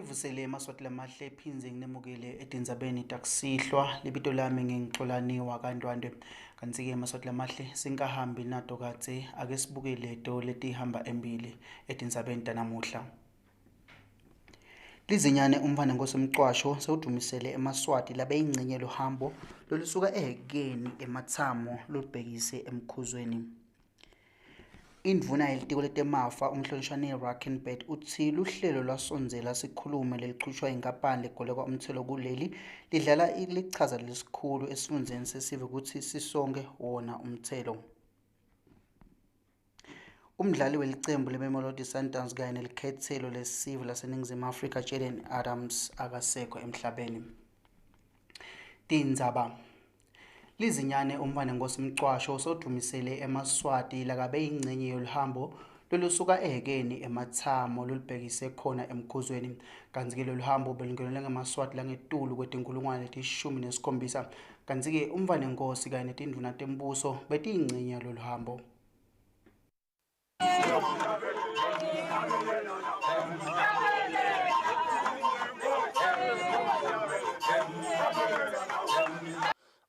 Nginivusele emaSwati lamahle phindze nginemukele etindzabeni takusihlwa. Libito lami nginguXolani wakaNdwandwe. Kantsi-ke emaSwati lamahle singahambi nato kadze ake sibuke leto letihamba embili etindzabeni tanamuhla. Lizinyane umntfwanenkosi Mcwasho sewudvumisele emaSwati labeyincenye luhambo lolusuka ehhekeni eMatsamo lolubhekise eMkhuzweni. Indvuna yelitiko letemafa umhlonishwa Neil Rackenbert utsi luhlelo lwasondzela sikhulume lelichutshwa inkampani legolekwa umthelo kuleli lidlala lichaza lesikhulu esifundzeni sesive kutsi sisonke wona umthelo. Umdlali welicembu leMamelodi Sundowns kanye nelikhetselo lesive laseNingizimu Afrika Jaden Adams akasekho emhlabeni. Tindzaba Lizinyane umntfwanenkosi Mcwasho sewudvumisele emaSwati lakabe yincenye yoluhambo lolusuka ehhekeni eMatsamo lolubhekise khona eMkhuzweni. Kantsi-ke lolu hambo belungenelwe ngemaSwati langetulu kwetinkhulungwane leti-17. Kantsi-ke umntfwanenkosi kanye netindvuna tembuso betiyincenye yalolu hambo.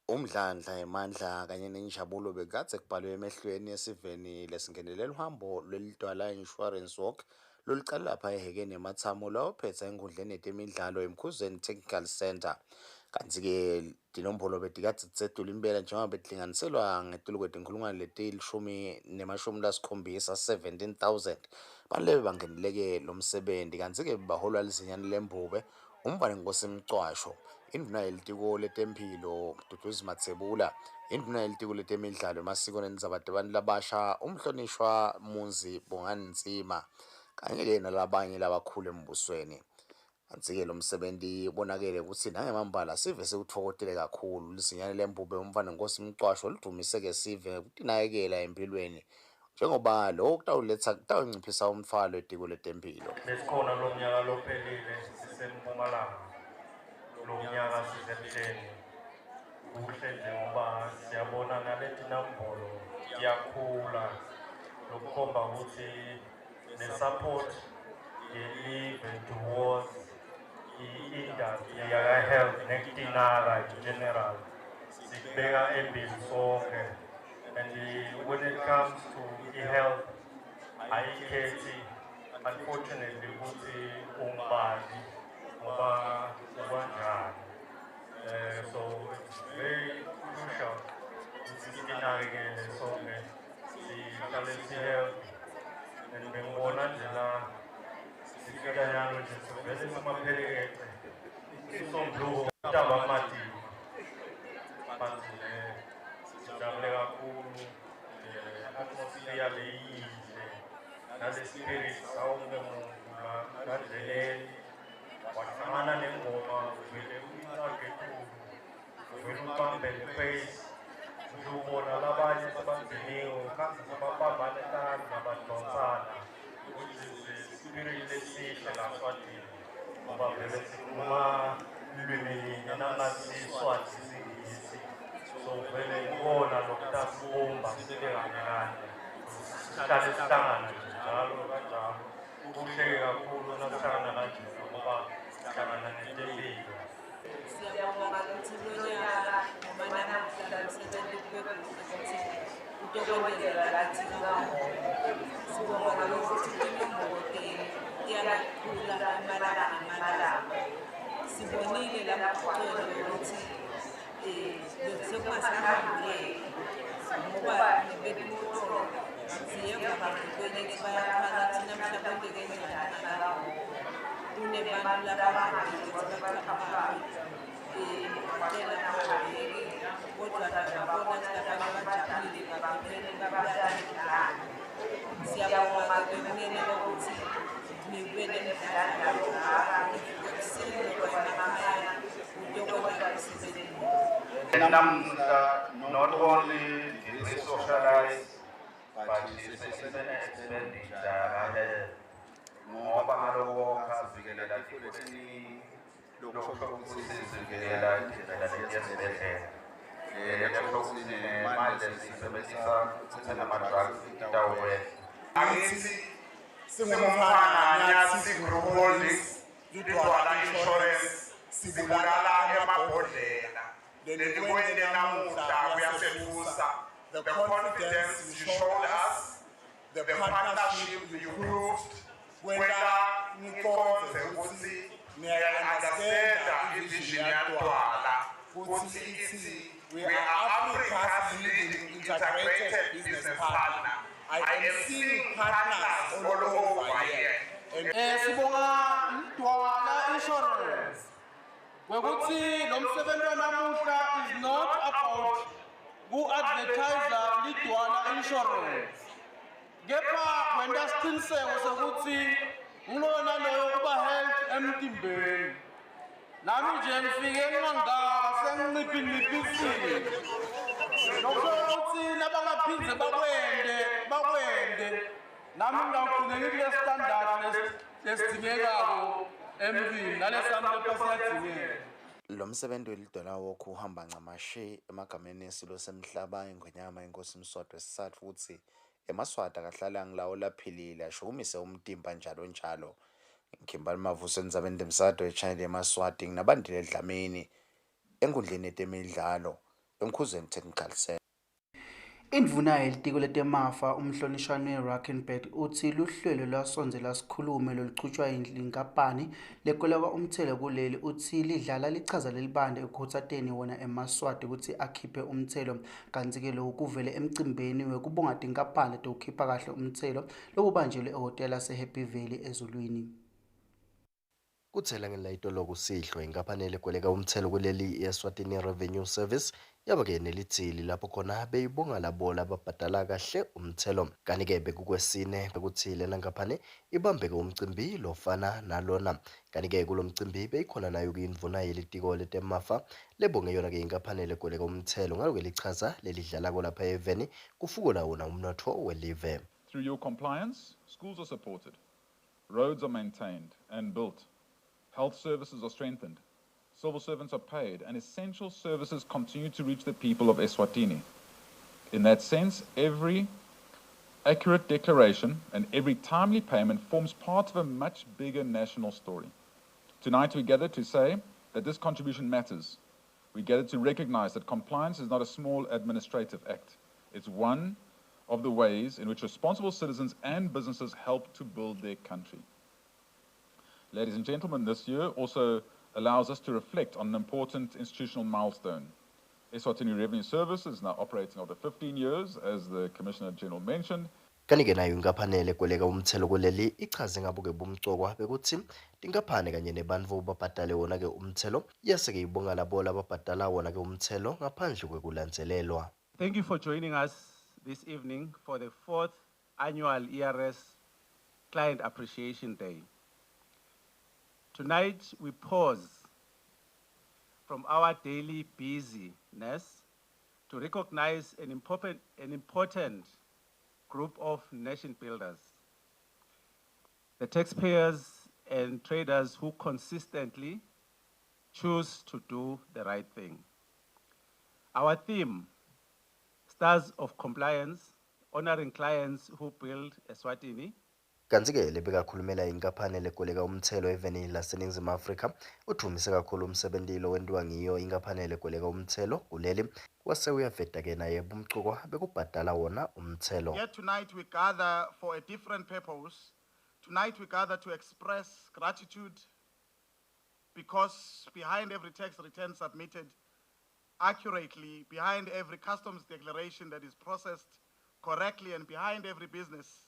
Umdlandla, emandla kanye nenjabulo bekukadze kubhalwe emehlweni esiveni lesingenele luhambo lwelidwala Insurance Walk lolucala lapha ehhekeni eMatsamo lwayophetsa enkhundleni yetemidlalo eMkhuzweni Technical Centre. Kantsi-ke tinombolo betikadze tisetulu impela njengoba betilinganiselwa ngetulu kwetinkhulungwane letilishumi nemashumi lasikhombisa 17,000 bantu lebebangeneleke lo msebenti. Kantsi-ke bebaholwa lizinyane lembube umntfwanenkosi Mcwasho, indvuna yelitiko letemphilo Mduduzi Matsebula, indvuna yelitiko letemidlalo, emasiko nendzaba tebantfu labasha umhlonishwa Muzi Bongani Ntsima kanye-ke nalabanye labakhulu embusweni. Kantsi-ke lo msebenti ubonakele kutsi nangemambala sive siwutfokotele kakhulu. Lizinyane lembube umntfwanenkosi Mcwasho lidvumise-ke sive ngekutinakekela emphilweni njengoba loko kutawuletsa kutawunciphisa umtfwalo etiko letemphilo. Besikhona lomnyaka lophelile siseMpumalanga, lomnyaka siseBuhleni. Kuhle nje ngoba siyabona naletinambolo tiyakhula lokukhomba ukuthi ne-support yelive towards i-industry yaka-health nekutinaka in general sikubeka embili sonke and when it comes to i-health ayikhethi unfortunately ukuthi ungubani ngoba ubanjani. So it's very crucial ukuthi sitinakekele sonke sihlale si-healthy and bengibona nje la sifika nyalo nje sivele simaphelekece isombuluko kutaba matima but nje sijabule kakhulu atmosphere leyinhle nale spirit sawonke muntu la kandleleni wahlangana nengoma uvele uyincage etulu uvele ubambe le-pace nje ubona labanye sebangeniwe khanze sebabambana tandla badonsana which is spirit lesihle laSwatini ngoba vele sikhuluma lulwimi linye nangasiswati singisi so vele ikona lokutasibumba sibe kanye kanye sihlale sihlangana nje njalo kanjalo kuhleke kakhulu nasihlangana kanje ngoba sihlangana nentempilo. Siyabonga ukuthi kulonyaka ngoba namuhla lo msebenzi kube kuhle ukuthi utokwenzeka lathi kaHhohho. Sibonga lokuthi tinombolo tenu tiyakhula emalanga nemalanga. Sibonile la mgwaqweni ukuthi um besekungasahambeki ngoba nebetimoto siyeva bantu kwenye bayakhala thina mhla kwenteke njani ngakaHhohho. Kunebantu labahambile ukuthi baqhamuka emgwaqeni abahambeki kodwa ngiyabona ukuthi labanye bajabulile baphephele babuya emidlalo. Siyabonga-ke bekunene ukuthi nibe nemidlalo kangaka ekuseni noma emakhaya utokwenta umsebenzi. Namuhla not only did we socialize but sesine-expenditure ngoba ngalokho sivikela tifo letiningi lokusho ukuthi sivikela indlela letiyesibhedlela lekusho ukuthi nemali lesiyisebenzisa ukuthenga ama-drugs itawukwehla. Angithi singumfana Nyathi Group Holdings. Lidwala Insurance sibulala emabhodlela. Lenikwente namuhla kuyasetfusa. The confidence you showed us, the partnership you proved, kwenta ngicondze kutsi niyayi-understanda i-vision yaDwala kutsi itsi we are Africa's leading integrated business partner. I am seeing partners all over here. Sibonga Mdwala Insurance kwekuthi lo msebenzi wanamuhla is not about ku-advertisa Lidwala Insurance, kepha kwenta siciniseko sekuthi nguloyo naloyo uba health emtimbeni. Nami nje ngifike ngingangaka, senginciphinciphisile, lokusho ukuthi nabangaphindze bakwende bakwende, nami ngingawugcine ngikule standard lesidingekako emntwini nalesami lepha siyadzingeka. Lo msebenzi weLidwala Walk uhamba ncamashi emagameni esilo semhlaba, iNgwenyama iNkosi Mswati wesitsatfu, kutsi emaSwati akahlala ngilawo laphilile, ashukumise umtimba njalo njalo. Ngimbali Mavuso endzabeni temsakato we-Channel yemaSwati, nginabandile Dlamini enkundleni yetemidlalo eMkhuzweni Technical Center. Indvuna yelitiko letemafa, umhlonishwane Rautenbach, utsi luhlelo lwaSondzela Sikhulume loluchutjwa yinkampani lekoleka umtselo kuleli utsi lidlala lichaza lelibanti ekukhutsateni wona emaSwati kutsi akhiphe umtselo. Kantsi-ke loku kuvele emcimbini wekubonga tinkampani letewukhipha kahle umtselo lobubanjelwe ehhotela lase-Happy Valley eZulwini. Kuthela ngelayitolo kusihlwa, inkampani legweleka umthelo kuleli, i-Eswatini Revenue Service, yaba-ke nelitsili lapho khona beyibonga labo lababhadala kahle umthelo. Kanti-ke bekukwesine kutsi lena nkampani ibambeke umcimbi lofana nalona. Kanti-ke kulo mcimbi beyikhona nayo indvuna yelitiko letemafa, lebonge yona-ke inkampani legweleka umthelo ngalo-ke lichaza lelidlalako lapha eveni kufukula wona umnotfo welive. Through your compliance, schools are supported, roads are maintained and built, health services are strengthened, civil servants are paid, and essential services continue to reach the people of Eswatini. In that sense, every accurate declaration and every timely payment forms part of a much bigger national story. Tonight we gather to say that this contribution matters. We gather to recognize that compliance is not a small administrative act. It's one of the ways in which responsible citizens and businesses help to build their country. Ladies and gentlemen, this year also allows us to reflect on an important institutional milestone. Eswatini Revenue Service is now operating after 15 years, as the Commissioner General mentioned. Kanti-ke nayo inkampani legweleka umthelo kuleli ichaze ngabo-ke bumcokwa bekuthi tinkampani kanye nebantfu babhadale wona-ke umthelo, yase-ke ibonga labo lababhadala wona-ke umthelo ngaphandle kwekulandzelelwa. Thank you for joining us this evening for the fourth annual ERS Client Appreciation Day. Tonight, we pause from our daily busyness to recognize an important group of nation builders, the taxpayers and traders who consistently choose to do the right thing. Our theme, Stars of Compliance, honoring clients who build Eswatini. Kantsi-ke lebekakhulumela inkampani legweleka umthelo eveni laseNingizimu Afrika udvumise kakhulu umsebenti lowentiwa ngiyo inkampani legweleka umthelo kuleli, wase uyaveta-ke naye bumcukwa bekubhadala wona umthelo. Yet tonight we gather for a different purpose. Tonight we gather to express gratitude because behind every tax return submitted accurately, behind every customs declaration that is processed correctly, and behind every business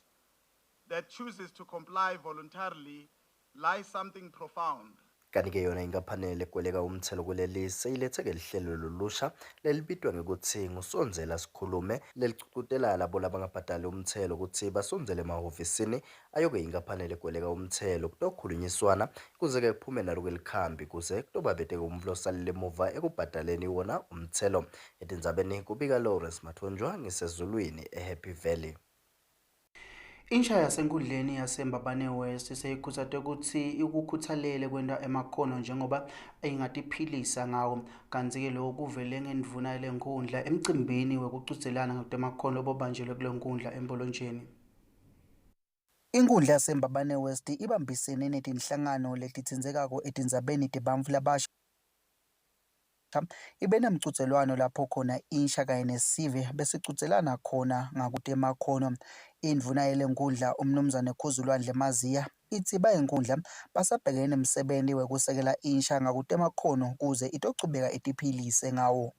that chooses to comply voluntarily lies something profound. Kanti-ke yona inkampani legweleka umthelo kuleli seyiletse-ke lihlelo lolusha lelibitwa ngekutsi nguSondzela Sikhulume, leligcugcutela labo labangabhadali umthelo kutsi basondzele emahhovisini ayoke inkampani legweleka umthelo kutokhulunyiswana kuze-ke kuphume nalo-ke likhambi kuze kutoba bete umuntfu losalele emuva ekubhadaleni wona umthelo. Etindzabeni kubika Lawrence Mathonjwa, ngiseZulwini eHappy Valley. Insha yasenkundleni yaseMbabane West seyikhutsatwe kutsi ikukhutsalele kwenta emakhono njengoba ingatiphilisa ngawo. Kantsi-ke loku kuvele ngendvuna yalenkundla emcimbini wekucudzelana ngetemakhono lobubanjelwe kule nkundla eMbolonjeni. Inkundla yaseMbabane West ibambisene netinhlangano letitsintsekako etindzabeni tebantfu labasha ibe nemcudzelwano lapho khona insha kanye nesive besicudzelana khona ngakutemakhono. Indvuna yalenkundla uMnumzane Khuzulwandle Maziya itsi bayinkundla basabhekene nemsebenti wekusekela insha ngakutemakhono kuze itochubeka itiphilise ngawo.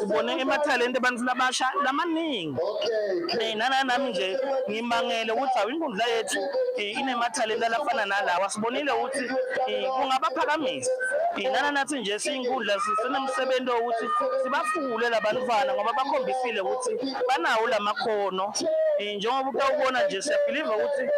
Sibone emathalente ebantfu labasha lamaningi. Nanami nje ngimangele ukuthi awu inkundla yethu inemathalente lafana nalawa. Sibonile ukuthi kungabaphakamisa. Nananathi nje siyinkundla sinemsebenzi wokuthi sibafule labantwana ngoba bakhombisile ukuthi banawo lamakhono. Njengoba utawubona nje siyabhiliva ukuthi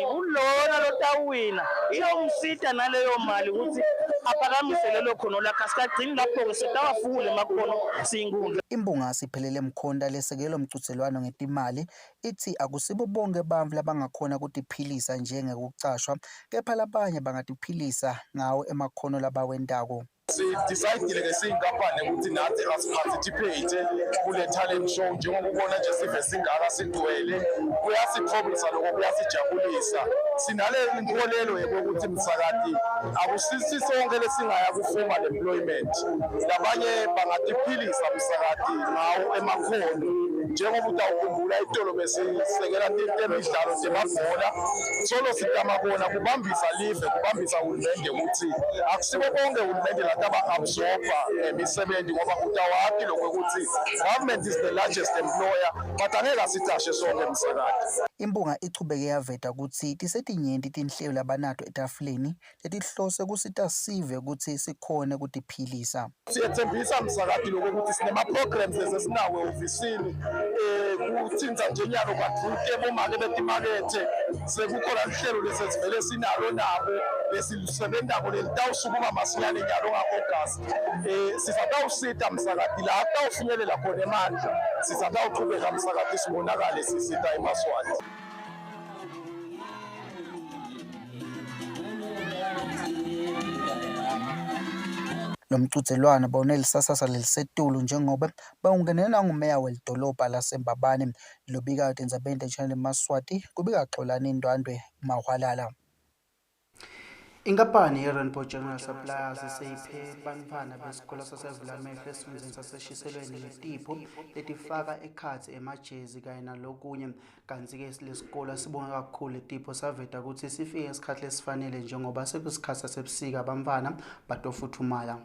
kulona lotawina iyomsita naleyo mali ukuthi aphakamise lelo khono lakhe. Asikagcini lapho-ke sitawafula emakhono siyinkundla. Imbunga Siphelele Mkhonta lesekela umcudzelwano ngetimali itsi akusibo bonke bantfu labangakhona kutiphilisa njengekucashwa kepha labanye bangatiphilisa ngawo emakhono labawentako. Sidecide ke siyinkampani ukuthi nathi asiparticipate kule talent show njengoba ubona nje sive singaka sigcwele, kuyasithobisa lokho, kuyasijabulisa. Sinale inkolelo yokuthi msakati akusisi sonke lesingaya ku-formal employment, labanye bangatiphilisa msakati ngawo emakhono. Njengoba utawukhumbula itolo besisekela temidlalo temabhola, solo sitama kona kubambisa live, kubambisa uhulumende ukuthi akusibo bonke uhulumende lataba-absorba ngemisebenzi, ngoba utawati lokho ukuthi government is the largest employer, but angeke asicashe sonke msakati. Imbunga ichubeke yaveta kutsi tisetinyenti tinhlelo labanato etafuleni letihlose kusita sive kutsi sikhone kutiphilisa. Siyethembisa msakati lokho ukuthi sinema-programs esesinawo ehhovisini, kuthinta nje nyalo kadute bomake betimakethe, sekukhona lihlelo lesesivele sinalo nabo lesilusebentako lelitawusukuma masinyane nyalo nga-August. Sisatawusita msakati la kutawufinyelela khona emandla, sisatawuchubeka msakati sibonakale sisita emaswati. Lomcudzelwano bawunelisasasa lelisetulu njengoba bawungenelwa ngumeya welidolobha laseMbabane. Lobikayo tindzabeni te-Channel Maswati kubika Xolani Ndwandwe Mahwalala. Inkampani ye-Rainbow General Suppliers seyiphe bantfwana besikolo saseVulamehlo esifundzeni saseshiselweni ngetipho letifaka ekhatsi emajezi kanye nalokunye. Kantsi-ke lesikolo sibonga kakhulu letipho saveta kutsi sifike ngesikhathi lesifanele njengoba sekusikhathi sasebusika bantfwana batofuthumala.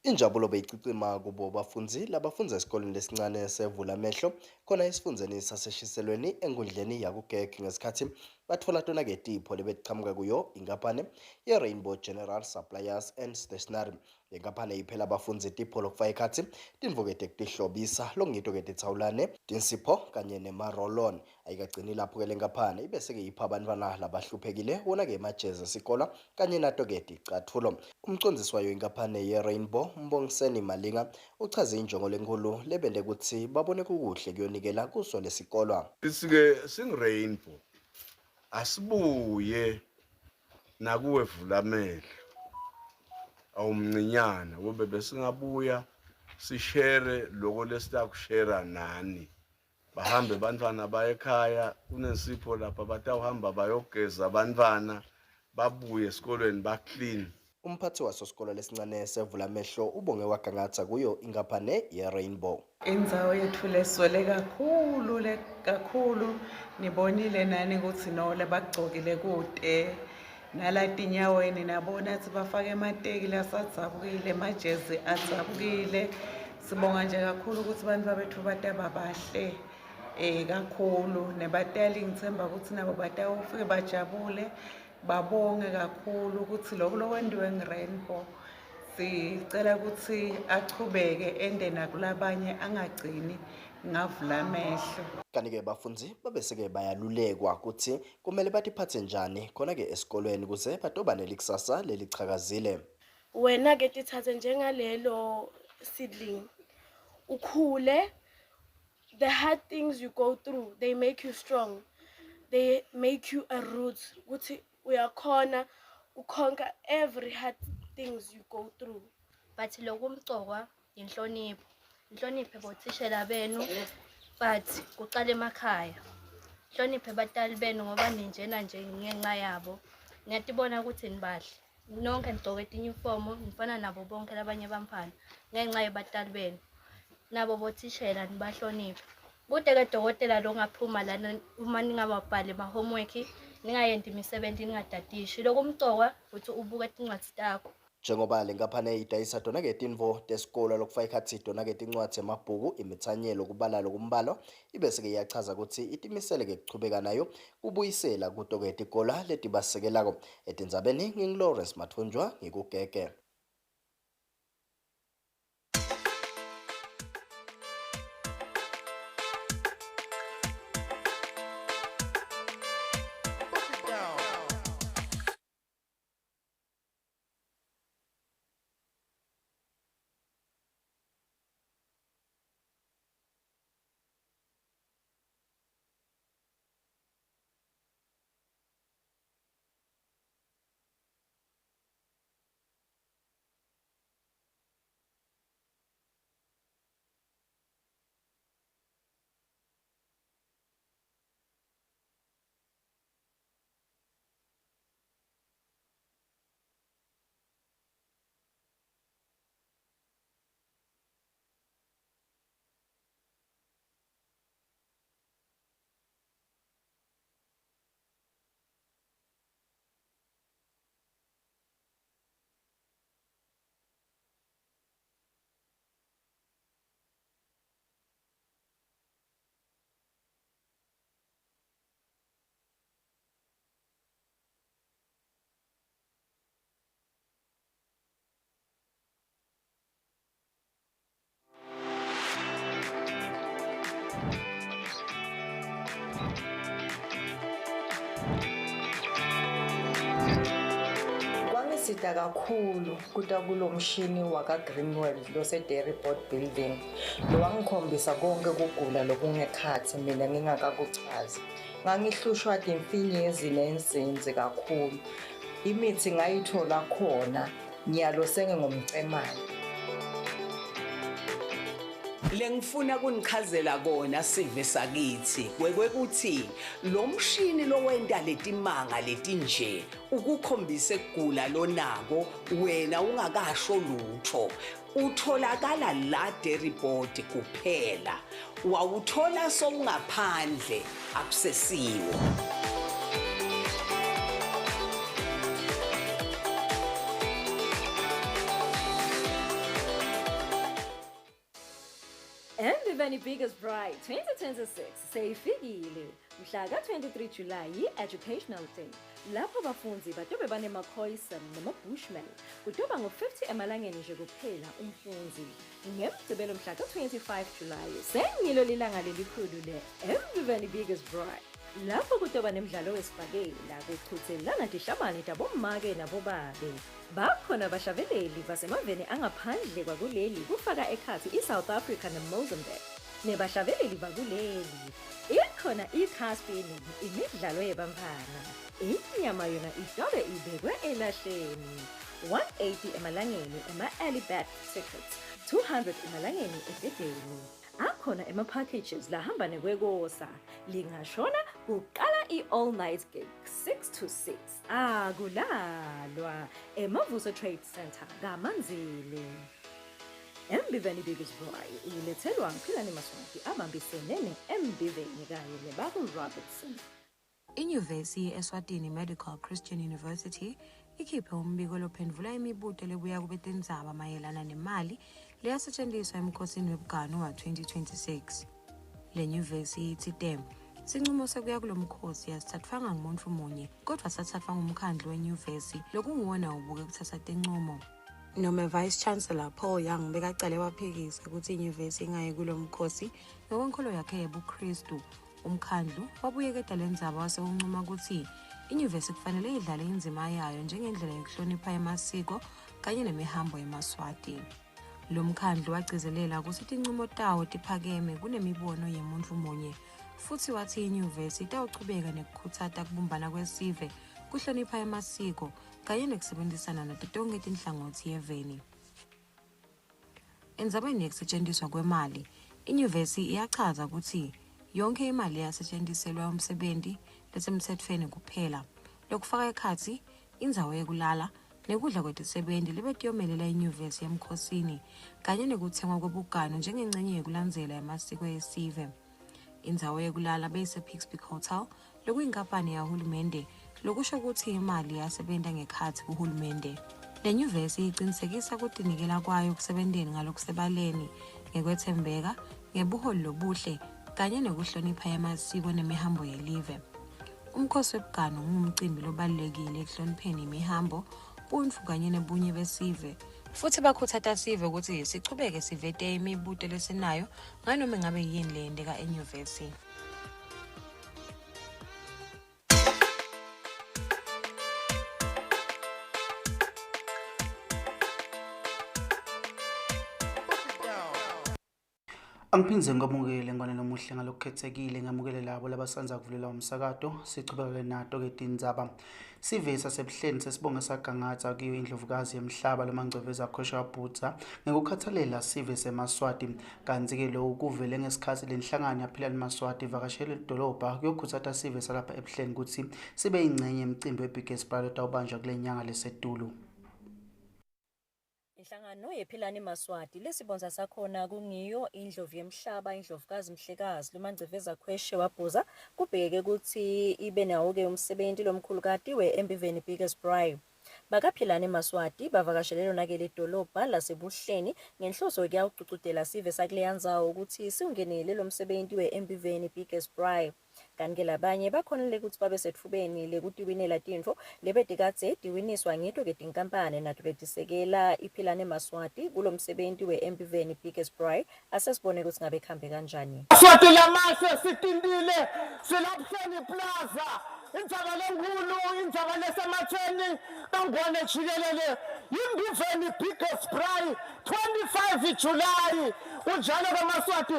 Injabulo beyicicima kubo bafundzi labafundza esikolweni lesincane seVulamehlo khona esifundzeni saseshiselweni enkundleni yakuGeg ngesikhathi batfola tona-ke tipho lebetichamuka kuyo inkampani ye-Rainbow General Suppliers and Stationery. Le nkampani iphela abafundzi tipho lokufaka ekhatsi tintfo-ke tekutihlobisa lokungito-ke tithawulane, tinsipho kanye nema-roll-on. Ayikagcini lapho-ke le nkampani ibese-ke ipha abantwana labahluphekile wona-ke emajezi esikolwa kanye nato-ke ticatfulo. Umcondzisi wayo inkampani ye-Rainbow Mbongiseni Malinga uchaze injongo lenkulu lebente kutsi babone kukuhle kuyonikela kuso lesikolwa. Sike singu-Rainbow asibuye nakuwe Vulamehlo awumncinyana kube besingabuya sishere loko lesitakushera nani. Bahambe bantwana baye ekhaya, kunesipho lapha batawuhamba bayogeza abantwana babuye esikolweni ba-clean. Umphathi waso sikolo lesincane seVulamehlo ubonge wagangatha kuyo inkampani ye-Rainbow. Indzawo yethu leswele kakhulu le kakhulu, nibonile nani ukuthi no labagcokile kute nalatinyaweni nabona ukuthi bafake emateki lasadzabukile, emajezi adzabukile. Sibonga nje kakhulu ukuthi abantu bethu bataba bahle kakhulu, nebatali ngithemba ukuthi nabo batawufike bajabule babonge kakhulu ukuthi lokhu lokwentiwe ngi-Rainbow. Sicela ukuthi achubeke ende nakulabanye angagcini ngaVulamehlo. Kanti-ke bafundzi babese-ke bayalulekwa kutsi kumele batiphatse njani khona-ke esikolweni kuze batoba nelikusasa lelichakazile. Wena ke tithathe njengalelo seedling ukhule. The hard things you go through, they make you strong, they make you a root ukuthi uyakhona uconquer every hard things you go through. But lokumcokwa inhlonipho, inhlonipho bothishela benu, but kuqala emakhaya. Hloniphe batali benu ngoba ninjena nje ngenxa yabo. Niyatibona ukuthi nibahle. Nonke nigcoke tinyufomu nifana nabo bonke labanye bamfana ngenxa yebatali benu. Nabo bothishela nibahloniphe. Kude-ke dokotela lo ngaphuma lana uma ningawabhali ama-homework, ningayenti imisebenzi, ningadadishi. Lokumcoka ukuthi ubuke tincwadzi takho. Njengoba le nkampani idayisa tona-ke tintfo tesikolo lokufaka ekhatsi tona-ke tincwadzi, emabhuku, imitsanyelo, kubala lokumbalwa, ibese-ke iyachaza kutsi itimisele-ke kuchubeka nayo kubuyisela kuto-ke tikola letibasekelako. Etindzabeni ngingu-Lawrence Mathunjwa ngikugege. Kwangisita kakhulu kuta kulo mshini waka-Greenworld lose-Dairy Board Building lowangikhombisa konke kugula lokungekhatsi mina ngingakakuchazi. Ngangihlushwa timfinyezi nensinzi kakhulu. Imithi ngayithola khona, nyalo sengingumcemane. Lengifuna kunichazela kona sive sakithi kwekwekuthi lo mshini lowenta letimanga letinje ukukhombise kugula lonako wena ungakasho lutho utholakala la Dairy Board kuphela, wawuthola sowungaphandle akusesiwo. Mvivani Biggest Braai 2026 seyifikile mhla ka-23 July yi-Educational Day lapho abafundi batobe banema-Khoisan nama-Bushman kutoba ngo-50 emalangeni nje kuphela umfundzi. Ngemgcibelo mhla ka-25 July sengilo lilanga lelikhulu le-Mvivani Biggest Braai lapho kutoba nemidlalo wesibhakela kuchuthelana tihlabane tabomake nabobabe. Bakhona abahlabeleli basemaveni angaphandle kwakuleli kufaka ekhatsi i-South Africa neMozambique nebahlabeleli bakuleli. Ikhona i-car spinning, imidlalo yebantfwana. Inyama yona itobe ibekwe elahleni. 180 emalangeni ema-early bird tickets, 200 emalangeni ededeni. Akhona ema-packages lahamba nekwekosa. Lingashona kuqala i-all night gig 6 to 6. Akulalwa eMavuso Trade Center kaManzini. Mbiveni Biggest Braai ilethelwa Ngiphilane Maswati abambisene ne-Mbiveni kanye nebaku Robertson. Inyuvesi ye-Eswatini Medical Christian University ikhiphe umbiko lophendvula imibuto lebuya kubetindzaba mayelana nemali leyasetjentiswa emkhosini webuganu wa-2026. Le nyuvesi itsite sincumo sekuya kulo mkhosi asithathwanga ngumuntu munye kodwa sathathwa ngumkhandlu wenyuvesi lokunguwona ubuke kuthatha tincumo. Noma Vice Chancellor Paul Young bekacale waphikisa ukuthi inyuvesi ingayi kulo mkhosi ngokwenkolo yakhe yebuKristu, umkhandlu wabuyeketa lendzaba wase uncuma ukuthi inyuvesi kufanele idlale indzima yayo njengendlela yokuhlonipha emasiko kanye nemihambo yemaSwati. Lo mkhandlu wagcizelela ukuthi tincumo tawo tiphakeme kunemibono yemuntfu munye futhi wathi inyuvesi itawuchubeka nekukhutsata kubumbana kwesive, kuhlonipha emasiko kanye nekusebenzisana nato tonkhe tinhlangothi eveni. Endzabeni yekusetjentiswa kwemali, inyuvesi iyachaza ukuthi Yonkhe imali yasetjentiselwa umsebenti lesemtsetfweni kuphela, lokufaka ekhatsi indzawo yekulala nekudla kwetisebenti lebetiyomelela inyuvesi yemkhosini kanye nekutsengwa kwebuganu njengencenye yekulandzela emasiko esive. Indzawo yekulala beyise-Pixpic Hotel, lokuyinkampani yahulumende, lokusho kutsi imali yasebenta ngekhatsi kuhulumende. Le nyuvesi icinisekisa kutinikela kwayo ekusebenteni ngalokusebaleni, ngekwetsembeka, ngebuholi lobuhle kanye nekuhlonipha emasiko nemihambo yelive. Umkhosi webuganu ngumcimbi lobalulekile ekuhlonipheni imihambo, buntfu kanye nebunye besive. Futhi bakhutsata sive ukuthi sichubeke sivete imibuto lesinayo nganoma ngabe yini leyenteka enyuvesi. Angiphindze ngikwamukele ngwane lomuhle ngalokukhethekile ngamukele labo labasanza kuvulela umsakato sichubeke nato-ke tindzaba. Sive sasebuhleni sesibonge sagangatsa kuyo indlovukazi yemhlaba lomangcweveza Khwesha Bhudza ngekukhathalela sive semaSwati. Kantsi-ke loku kuvele ngesikhatsi lenhlangano yaPhilani Maswati ivakashele lidolobha kuyokhutsata sive salapha ebuhleni kutsi sibe yingcenye yemcimbi we-Biggest Braai lotawubanjwa kule nyanga lesetulu. Inhlangano yePhilani Maswati lesibonza sakhona kungiyo indlovu yemhlaba indlovukazi Mhlekazi Lumangceveza Khweshe Wabhuza kubhekeke kutsi ibe nawo-ke umsebenti lomkhulukati we-Embiveni Biggest Braai. BakaPhilani Maswati bavakashele lona-ke lidolobha laseBuhleni ngenhloso yekuyawugcugcutela sive sakuleya ndzawo kutsi siwungenele lomsebenti we-Embiveni Biggest Braai. Kanti-ke labanye bakhonile kutsi babe setfubeni lekutiwinela tintfo lebetikadze tiwiniswa ngito-ke tinkampani nato letisekela iPhilane Maswati kulomsebenti we-Embiveni Biggest Braai. Asesibone kutsi ngabe kuhambe kanjani. Swati lamahle sitintile silabuhleni plaza indzaba lenkhulu indzaba lesematheni kaNgwane jikelele yimbiveni biggest braai 25 July kunjalo kaMaswati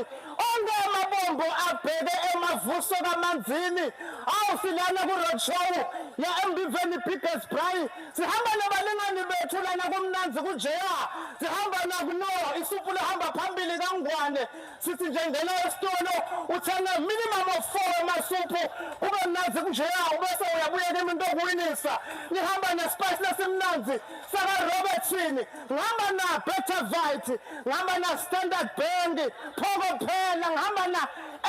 onke amabombo abheke emavuso kaManzini awu silana ku-road show ya Embiveni biggest braai sihamba nabalingani bethu lana kumnandzi kunjeya sihamba nakuno isuphu lehamba phambili kaNgwane sithi nje ngena esitolo uthenga minimum of 4 amasuphu kube mnandzi kunjeya ubese uyabuya kimi ntokuwinisa nihamba nespice lesimnandzi saka-Robertson ngihamba na Bettervite ngihamba na Standard Bank phoko phela ngihamba na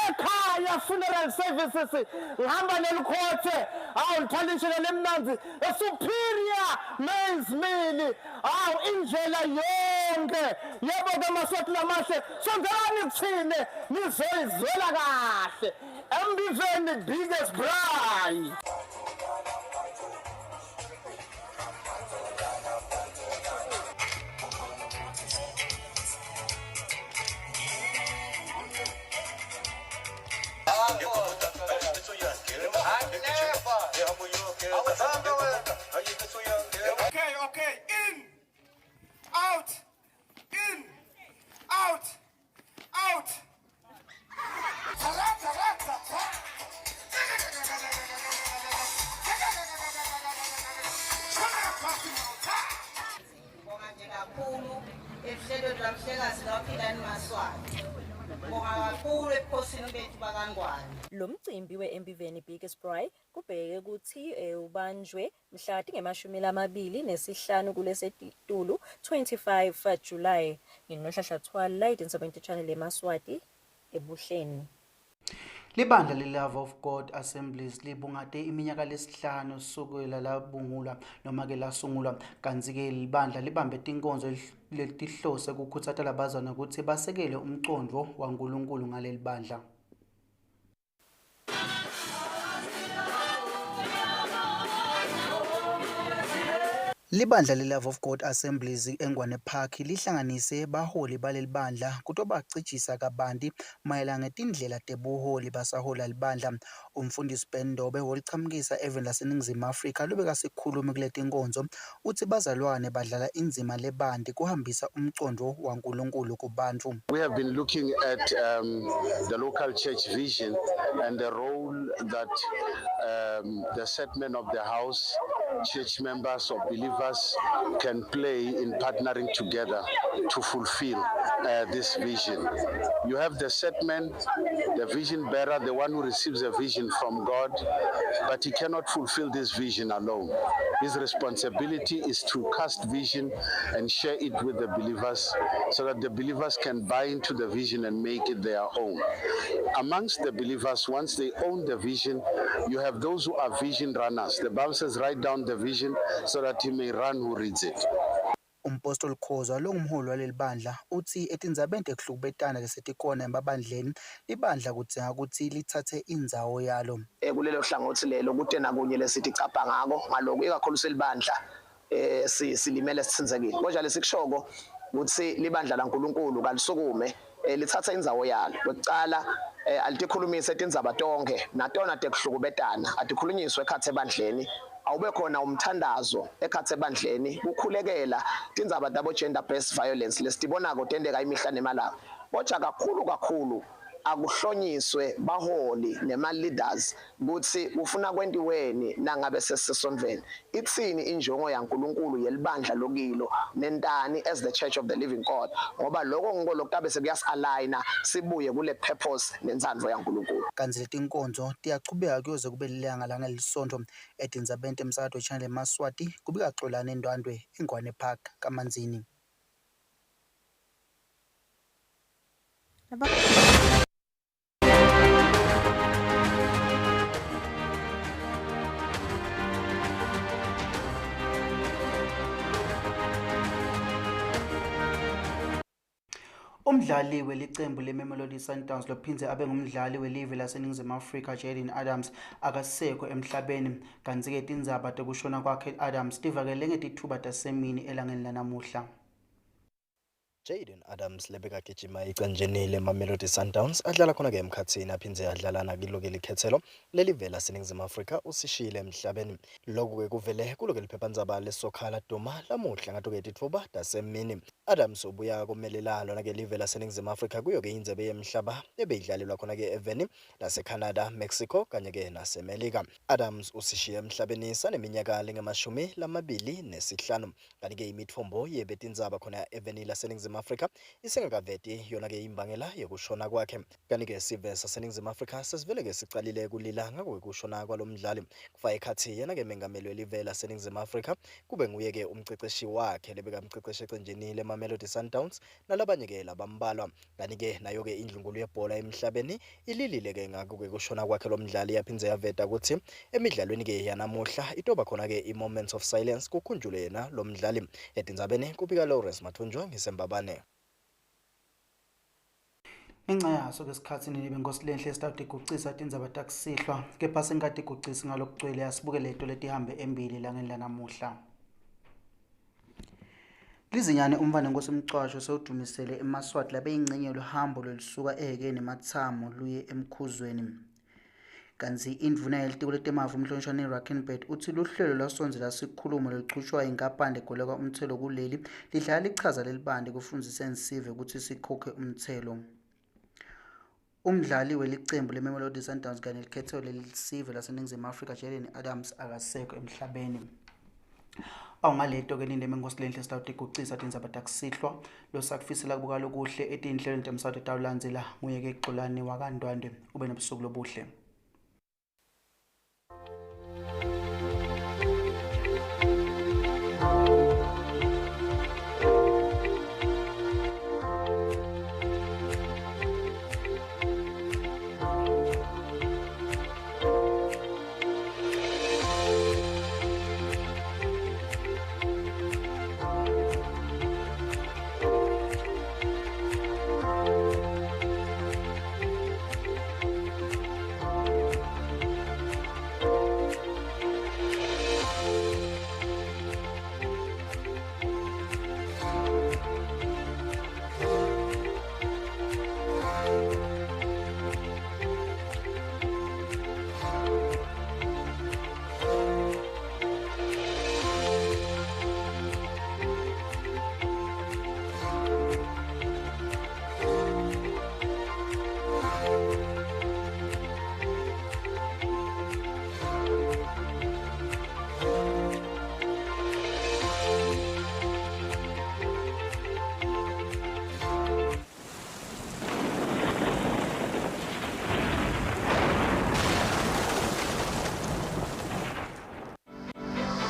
ekhaya funeral services ngihamba nelikhothe awu liphalishe lemnandzi superior maize meal awu indlela yonke yebo ke Maswati lamahle sondelani kuthine nizoyizwela kahle Embiveni biggest braai. Okay, okay, in, out, in, out, out. Ngibonga nje kakhulu eluhlelweni lwaMhlekazi lwaPhilani Maswati. Ngibonga kakhulu ebukhosini bethu bakaNgwane. Lo mcimbi we-Embiveni Biggest Braai kubhekeke kutsi ubanjwe mhla tinge-25 kulesetulu 25 July. Nginohlahla Thwala, itindzaba channel eMaswati eBuhleni. Libandla le-Love of God Assemblies libungate iminyaka lesihlanu sukela labungulwa noma-ke lasungulwa kantsi-ke libandla libambe tinkonzo letihlose kukhutsata labazalwane kutsi basekele umcondvo waNkulunkulu ngaleli bandla. Libandla le-Love of God Assemblies eNgwane Park lihlanganise baholi baleli bandla kutobacijisa kabanti mayelana ngetindlela tebuholi basahola libandla. Umfundisi Ben Ndobe wolichamukisa eveni laseNingizimu Afrika lobekasikhulumi kuletinkonzo utsi bazalwane badlala indzima lebanti kuhambisa umcondvo waNkulunkulu kubantfu. We have been looking at the local church vision and the role that the set man of the house church members or believers can play in partnering together to fulfill this vision. You have the set man, the vision bearer, the one who receives a vision from God, but he cannot fulfill this vision alone. His responsibility is to cast vision and share it with the believers so that the believers can buy into the vision and make it their own. Amongst the believers, once they own the vision, you have those who are vision runners. The Bible says, write down the vision so that he may run who reads it. Umpostoli Khoza longumholi waleli bandla utsi etindzabeni tekuhlukubetana lesetikhona emabandleni libandla kudzinga kutsi lithathe indzawo yalo. Kulelo hlangothi lelo kute nakunye lesithi capha ngako ngaloku ikakhulu selibandla silimele sitsinzekile konje lesikushoko kutsi libandla laNkulunkulu kalisukume lithatha indzawo yalo. Kwekucala alitikhulumise tindzaba tonke natona tekuhlukubetana atikhulunyiswe ekhatsi ebandleni, awube khona umthandazo ekhatsi ebandleni kukhulekela tindzaba tabo gender based violence lesitibonako tenteka imihla nemalanga. Kodwa kakhulu kakhulu akuhlonyiswe baholi nema leaders kutsi kufuna kwentiweni nangabe sesisondveni, itsini injongo yaNkulunkulu yelibandla lokilo nentani as the Church of the Living God, ngoba lokho ngiko lokutabe sekuyasi-aligna sibuye kule purpose nentsandvo yaNkulunkulu. Kantsi letinkonzo tiyachubeka kuyoze kube lilanga langelisontfo. Etindzabeni temsakato Channel Emaswati kubika Xolani Ndwandwe eNgwane Park kaManzini. Umdlali welicembu leMamelodi Sundowns lophindze abe ngumdlali welive laseNingizimu Afrika Jayden Adams akasekho emhlabeni, kantsi-ke tindzaba tekushona kwakhe Adams tivakele ngetitfuba tasemini elangeni lanamuhla. Jayden Adams lebekagijima ecenjini leMamelodi Sundowns adlala khona-ke emkhathini aphindze adlala nakilo-ke likhethelo lelivela seNingizimu Afrika usishiyile emhlabeni. Lokhu-ke kuvele kulo-ke liphephandzaba lesokha laduma lamuhla ngato-ke titfuba tasemini. Adams ubuya kumelela lona-ke live laseNingizimu Afrika kuyo-ke indzebe yemhlaba ebeyidlalelwa khona-ke eveni laseCanada, Mexico kanye-ke naseMelika. Adams usishiye emhlabeni saneminyaka lengemashumi lamabili nesihlanu. Kanti-ke imitfombo yebetindzaba khona eveni laseNingizimu Afrika isengakaveti yona-ke imbangela yekushona kwakhe. Kanti-ke sive saseNingizimu Afrika sesivele-ke sicalile kulila ngako-ke kushona kwalo mdlali. Kufaka ekhatsi yena-ke mengameli welive laseNingizimu Afrika kube nguye-ke umceceshi wakhe lebekamcecesha ecenjini leMamelodi Sundowns nalabanye-ke labambalwa. Kanti-ke nayo-ke indlunkulu yebhola emhlabeni ililile-ke ngako-ke kushona kwakhe lo mdlali, yaphindze yaveta kutsi emidlalweni-ke yanamuhla itoba khona-ke i-moments of silence kukhunjulwe yena lo mdlali. Etindzabeni kubika Lawrence Mathunjwa ngisembabane. Ngenca yaso ke sikhatsi nini benkosi lenhle sitawutigucisa tindzaba takusihlwa, kepha singakatigucisi ngalokugcwele asibuke leto letihambe embili elangeni lanamuhla. Lizinyane umfana Nkosi Mcwasho sewudumisele emaSwati labeyingcenye yoluhambo lolusuka ehhekeni ematsamo luye emkhuzweni. Kantsi indvuna yelitiko letemafa umhlonishwa Rakkenberg utsi luhlelo lwasondzela sikhulumo loluchutshwa inkampani legoleka umtselo kuleli lidlala lichaza lelibandi ekufundziseni sive kutsi sikhokhe umtselo. Umdlali welicembu leMamelodi Sundowns kanye nelikhethelo lelisive laseNingizimu Afrika Jayden Adams akasekho emhlabeni. Awungaleto ke nini menkosi lenhle sitawutigucisa tindzaba takusihlwa losakufisela kubuka lokuhle etinhlelweni temsakato tawulandzela nguye ke Xolani wakaNdwandwe. Ube nobusuku lobuhle.